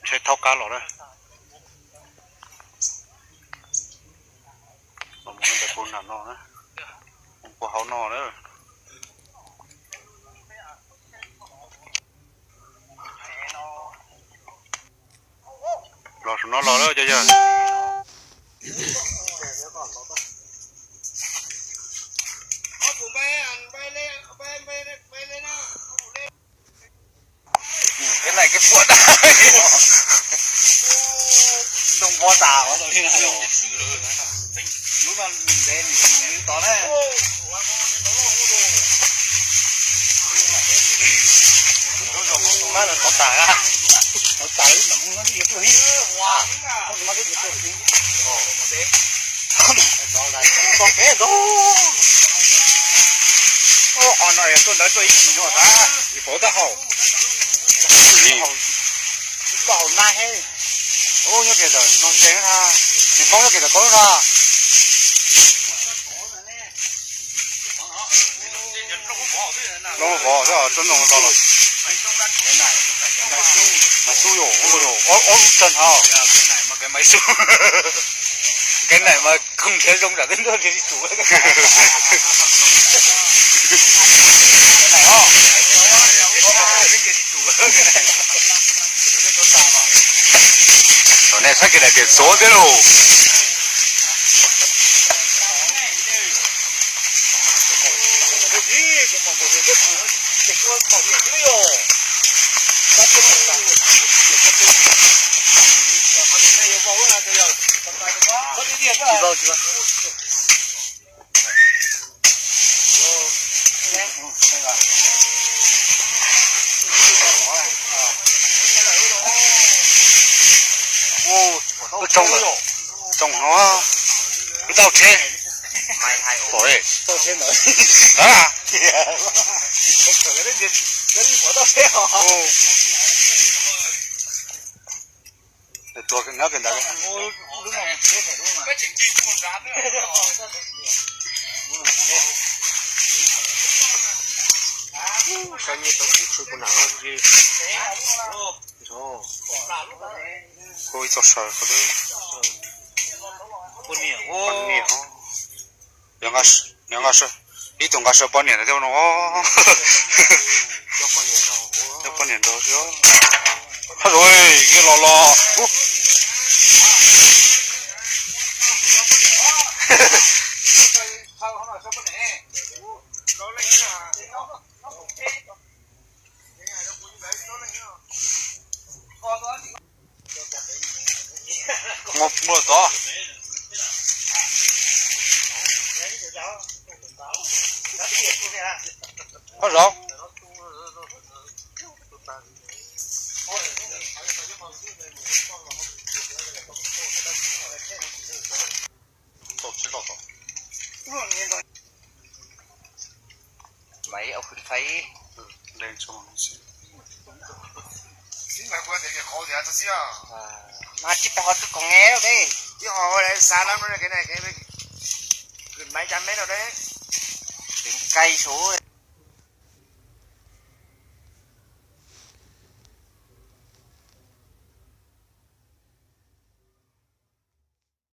Tsheb thaub qab los na. Los mus ntawm puag nram no na, mus puag hauv no na. Los saum no los lawm cov yawg. Kev naim kev puas dab, ntoo pob tas. Lub no ntev nws tod na. Lub no tod tas, tod tas lub no tuaj li. Tod pem ntag. Qhov no tuaj ntawd tuaj ib chim no tas, tsis pom taub hau. Taub hau nab heev. Ub, nyob kiag ntawm no ntse na, tsis Hmoob nyob kiag ntawm ko na. Loob vov xwb, tsob ntoo no los. Maiv Xub yom, ob lub tsawg nthav. Kev naim mas koog nrhiav zoo tsam twb ntuj nrhiav tsis tus. Thaum nej saib kev daim tias txuav thiab lauj. Lub tsoo, tsoo no, lub tauj tsheb. Pom li. Tuag nyob kiag ntawd. Hu ib txoj saw, poj niam, ib tug nqa saw poj niam ntawd thiab no. Cov poj niam nrog, hab, yog los los. Muaj tod. Hab, zaum. Maiv, au khwv faib. Mas tsis pom qhov twg koom nge lawm. Ib qho xav lawm, kws maiv cas me no, kws nqaij saud.